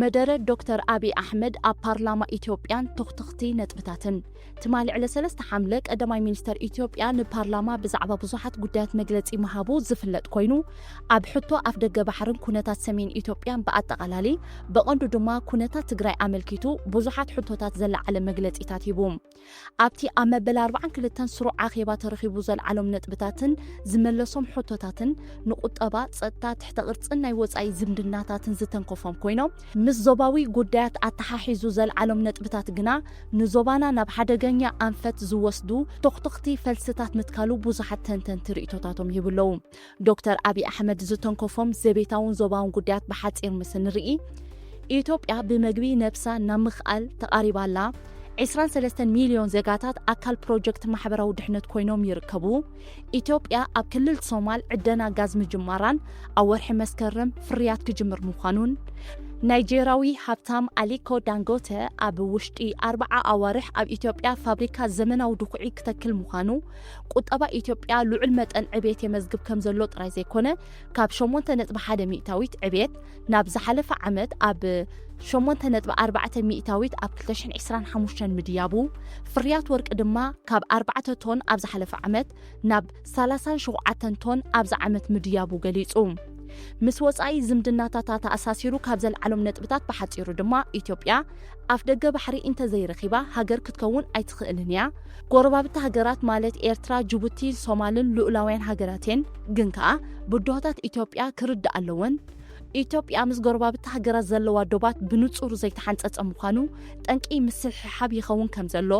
መደረ ዶክተር ኣብይ ኣሕመድ ኣብ ፓርላማ ኢትዮጵያን ተኽተኽቲ ነጥብታትን። ትማሊ ዕለት ሰለስተ ሓምለ ቀዳማይ ሚኒስተር ኢትዮጵያ ንፓርላማ ብዛዕባ ብዙሓት ጉዳያት መግለጺ ምሃቡ ዝፍለጥ ኮይኑ፣ ኣብ ሕቶ ኣፍደገ ባሕርን ኩነታት ሰሜን ኢትዮጵያን ብኣጠቓላሊ፣ ብቐንዱ ድማ ኩነታት ትግራይ ኣመልኪቱ ብዙሓት ሕቶታት ዘለዓለ መግለጺታት ሂቡ። ኣብቲ ኣብ መበል ኣርባዓን ክልተን ስሩዕ ኣኼባ ተረኺቡ ዘልዓሎም ነጥብታትን ዝመለሶም ሕቶታትን ንቁጠባ፣ ጸጥታ፣ ትሕተ ቅርጽን ናይ ወጻኢ ዝምድናታትን ዝተንከፎም ኮይኖም፣ ምስ ዞባዊ ጉዳያት ኣተሓሒዙ ዘልዓሎም ነጥብታት ግና ንዞባና ናብ ሓደገኛ ኣንፈት ዝወስዱ ተኽተኽቲ ፈልስታት ምትካሉ ብዙሓት ተንተንቲ ርእይቶታቶም ይህቡ ኣለዉ። ዶክተር ኣብይ ኣሕመድ ዝተንከፎም ዘቤታውን ዞባውን ጉዳያት ብሓጺር ምስ ንርኢ፣ ኢትዮጵያ ብመግቢ ነብሳ ናብ ምኽኣል ተቓሪባ ኣላ። ዕስራን ሰለስተን ሚልዮን ዜጋታት ኣካል ፕሮጀክት ማሕበራዊ ድሕነት ኮይኖም ይርከቡ። ኢትዮጵያ ኣብ ክልል ሶማል ዕደና ጋዝ ምጅማራን ኣብ ወርሒ መስከረም ፍርያት ክጅምር ምዃኑን፣ ናይጄርያዊ ሃብታም ኣሊኮ ዳንጎተ ኣብ ውሽጢ ኣርብዓ ኣዋርሕ ኣብ ኢትዮጵያ ፋብሪካ ዘመናዊ ድኹዒ ክተክል ምዃኑ፣ ቁጠባ ኢትዮጵያ ልዑል መጠን ዕቤት የመዝግብ ከም ዘሎ ጥራይ ዘይኮነ፣ ካብ ሸሞንተ ነጥቢ ሓደ ሚእታዊት ዕቤት ናብ ዝሓለፈ ዓመት ኣብ ሸሞንተ ነጥቢ ኣርባዕተ ሚእታዊት ኣብ ክልተ ሽሕን ዕስራን ሓሙሽተን ምድያቡ፣ ፍርያት ወርቂ ድማ ካብ ኣርባዕተ ቶን ኣብ ዝሓለፈ ዓመት ናብ ሰላሳን ሸውዓተን ቶን ኣብዚ ዓመት ምድያቡ ገሊጹ። ምስ ወጻኢ ዝምድናታት ተኣሳሲሩ ካብ ዘልዓሎም ነጥብታት ብሓጺሩ ድማ፣ ኢትዮጵያ ኣፍደገ ባሕሪ እንተዘይረኺባ ሃገር ክትከውን ኣይትኽእልን እያ። ጎረባብቲ ሃገራት ማለት ኤርትራ፣ ጅቡቲ፣ ሶማልን ልኡላውያን ሃገራት እየን። ግን ከኣ ብድሆታት ኢትዮጵያ ክርዳእ ኣለወን። ኢትዮጵያ ምስ ጎረባብቲ ሃገራት ዘለዋ ዶባት ብንጹር ዘይተሓንጸጸ ምዃኑ ጠንቂ ምስሕሓብ ይኸውን ከም ዘሎ፣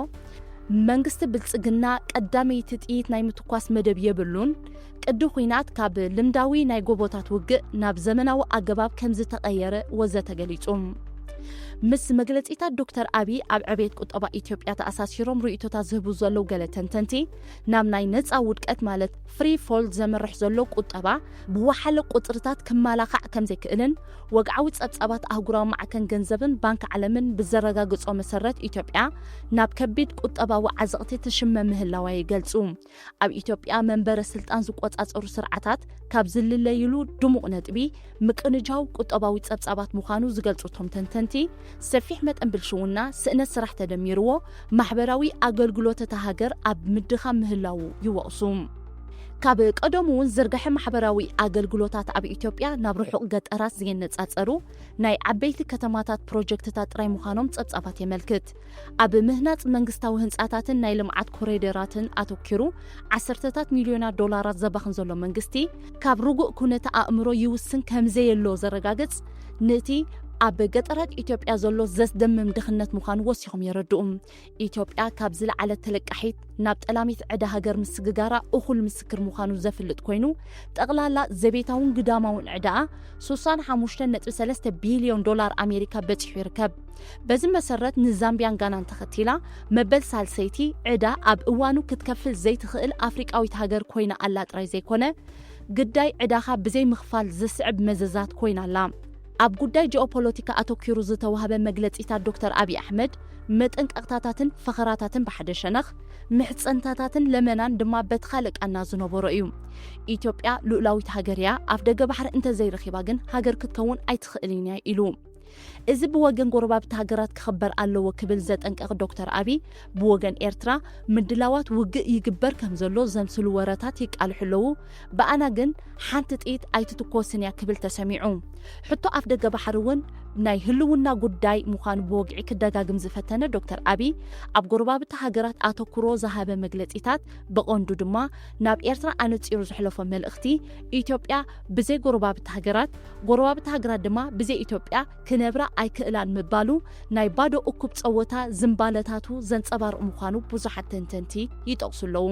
መንግስቲ ብልጽግና ቀዳመይቲ ጥይት ናይ ምትኳስ መደብ የብሉን። ቅዲ ኲናት ካብ ልምዳዊ ናይ ጎቦታት ውግእ ናብ ዘመናዊ ኣገባብ ከም ዝተቐየረ ወዘተ ገሊጹ። ምስ መግለጺታት ዶክተር ኣብይ ኣብ ዕቤት ቁጠባ ኢትዮጵያ ተኣሳሲሮም ርእይቶታት ዝህቡ ዘለዉ ገለ ተንተንቲ፣ ናብ ናይ ነጻ ውድቀት ማለት ፍሪ ፎል ዘምርሕ ዘሎ ቁጠባ ብወሓለ ቁጽርታት ክመላኻዕ ከም ዘይክእልን፣ ወግዓዊ ጸብጻባት ኣህጉራዊ ማዕከን ገንዘብን ባንክ ዓለምን ብዘረጋግጾ መሰረት፣ ኢትዮጵያ ናብ ከቢድ ቁጠባዊ ዓዘቕቲ ትሽመ ምህላዋ ይገልጹ። ኣብ ኢትዮጵያ መንበረ ስልጣን ዝቆጻጸሩ ስርዓታት ካብ ዝልለይሉ ድሙቕ ነጥቢ፣ ምቅንጃው ቁጠባዊ ጸብጻባት ምዃኑ ዝገልጹ እቶም ተንተንቲ፣ ሰፊሕ መጠን ብልሽውና፣ ስእነት ስራሕ ተደሚርዎ፣ ማሕበራዊ ኣገልግሎት እታ ሃገር ኣብ ምድኻም ምህላዉ ይወቕሱ። ካብ ቀደሙ እውን ዝርግሐ ማሕበራዊ ኣገልግሎታት ኣብ ኢትዮጵያ ናብ ርሑቕ ገጠራት ዘየነጻጸሩ ናይ ዓበይቲ ከተማታት ፕሮጀክትታት ጥራይ ምዃኖም ጸብጻባት የመልክት። ኣብ ምህናጽ መንግስታዊ ህንጻታትን ናይ ልምዓት ኮሪደራትን ኣተኪሩ ዓሰርተታት ሚልዮናት ዶላራት ዘባኽን ዘሎ መንግስቲ፣ ካብ ርጉእ ኩነተ ኣእምሮ ይውስን ከም ዘየሎ ዘረጋግጽ፣ ነቲ ኣብ ገጠራት ኢትዮጵያ ዘሎ ዘስደምም ድኽነት ምዃኑ ወሲኾም የረድኡ። ኢትዮጵያ ካብ ዝለዓለት ተለቃሒት ናብ ጠላሚት ዕዳ ሃገር ምስግጋራ እኹል ምስክር ምዃኑ ዘፍልጥ ኮይኑ፣ ጠቕላላ ዘቤታውን ግዳማውን ዕዳኣ ሱሳን ሓሙሽተን ነጥቢ ሰለስተ ቢልዮን ዶላር ኣሜሪካ በጺሑ ይርከብ። በዚ መሰረት ንዛምቢያን ጋናን ተኸቲላ መበል ሳልሰይቲ ዕዳ ኣብ እዋኑ ክትከፍል ዘይትኽእል ኣፍሪቃዊት ሃገር ኮይና ኣላ ጥራይ ዘይኮነ፣ ግዳይ ዕዳኻ ብዘይ ምኽፋል ዝስዕብ መዘዛት ኮይና ኣላ። ኣብ ጉዳይ ጂኦፖለቲካ ኣተኪሩ ዝተዋህበ መግለጺታት ዶክተር ኣብይ ኣሕመድ፣ መጠንቀቕታታትን ፈኸራታትን ብሓደ ሸነኽ፣ ምሕጸንታታትን ለመናን ድማ በቲ ካልእ ቃና ዝነበሮ እዩ። ኢትዮጵያ ልኡላዊት ሃገር እያ፣ ኣፍደገ ባሕሪ እንተዘይረኺባ ግን ሃገር ክትከውን ኣይትኽእልን እያ ኢሉ። እዚ ብወገን ጎረባብቲ ሃገራት ክኽበር ኣለዎ ክብል ዘጠንቀቐ ዶክተር ኣብይ፣ ብወገን ኤርትራ ምድላዋት ውግእ ይግበር ከም ዘሎ ዘምስሉ ወረታት ይቃልሑ ኣለዉ፣ ብኣና ግን ሓንቲ ጥይት ኣይትትኮስን እያ ክብል ተሰሚዑ። ሕቶ ኣፍደገ ባሕሪ እውን ናይ ህልውና ጉዳይ ምዃኑ ብወግዒ ክደጋግም ዝፈተነ ዶክተር ኣብይ፣ ኣብ ጎረባብቲ ሃገራት ኣተኩሮ ዝሃበ መግለጺታት፣ ብቐንዱ ድማ ናብ ኤርትራ ኣነጺሩ ዘሕለፎ መልእኽቲ፣ ኢትዮጵያ ብዘይ ጎረባብቲ ሃገራት፣ ጎረባብቲ ሃገራት ድማ ብዘይ ኢትዮጵያ ክነብራ ኣይክእላን ምባሉ፣ ናይ ባዶ እኩብ ጸወታ ዝንባለታቱ ዘንጸባርቕ ምዃኑ ብዙሓት ተንተንቲ ይጠቕሱ ኣለዉ።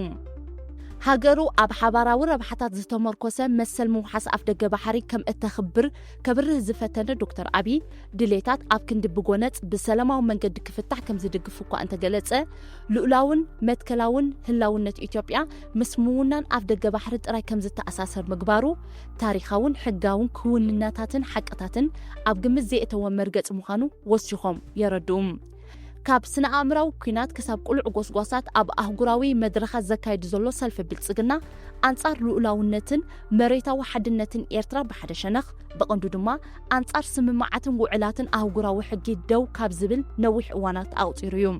ሃገሩ ኣብ ሓባራዊ ረብሓታት ዝተመርኮሰ መሰል ምውሓስ ኣፍደገ ባሕሪ ከም እተኽብር ከብርህ ዝፈተነ ዶክተር ኣብይ፣ ድሌታት ኣብ ክንዲ ብጎነጽ ብሰላማዊ መንገዲ ክፍታሕ ከም ዝድግፍ እኳ እንተገለጸ፣ ልኡላውን መትከላውን ህላውነት ኢትዮጵያ ምስ ምውናን ኣፍደገ ባሕሪ ጥራይ ከም ዝተኣሳሰር ምግባሩ፣ ታሪኻውን ሕጋውን ክውንነታትን ሓቅታትን ኣብ ግምት ዘየእተወ መርገጺ ምዃኑ ወሲኾም የረድኡ። ካብ ስነ ኣእምራዊ ኲናት ክሳብ ቅሉዕ ጎስጓሳት ኣብ ኣህጉራዊ መድረኻት ዘካይድ ዘሎ ሰልፊ ብልጽግና፣ ኣንጻር ልኡላውነትን መሬታዊ ሓድነትን ኤርትራ ብሓደ ሸነኽ፣ ብቐንዱ ድማ ኣንጻር ስምምዓትን ውዕላትን ኣህጉራዊ ሕጊ ደው ካብ ዝብል ነዊሕ እዋናት ኣቑጺሩ እዩ።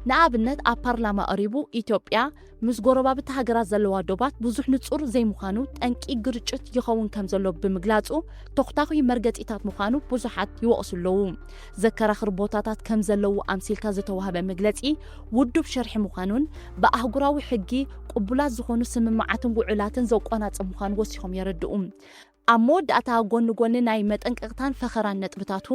ንኣብነት ኣብ ፓርላማ ቀሪቡ፣ ኢትዮጵያ ምስ ጎረባብቲ ሃገራት ዘለዋ ዶባት ብዙሕ ንጹር ዘይምዃኑ ጠንቂ ግርጭት ይኸውን ከም ዘሎ ብምግላጹ፣ ተኹታኹይ መርገጺታት ምዃኑ ብዙሓት ይወቕሱ ኣለዉ። ዘከራኽር ቦታታት ከም ዘለዉ ኣምሲልካ ዝተዋህበ መግለጺ ውዱብ ሸርሒ ምዃኑን ብኣህጉራዊ ሕጊ ቅቡላት ዝኾኑ ስምምዓትን ውዕላትን ዘቆናጽብ ምዃኑ ወሲኾም የረድኡ። ኣብ መወዳእታ፣ ጎኒ ጎኒ ናይ መጠንቀቕታን ፈኸራን ነጥብታቱ፣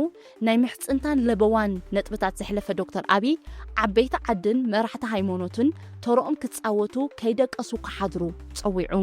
ናይ ምሕጽንታን ለበዋን ነጥብታት ዘሕለፈ ዶክተር ኣቢይ፣ ዓበይቲ ዓድን መራሕቲ ሃይማኖትን ተረኦም ክጻወቱ ከይደቀሱ ክሓድሩ ጸዊዑ።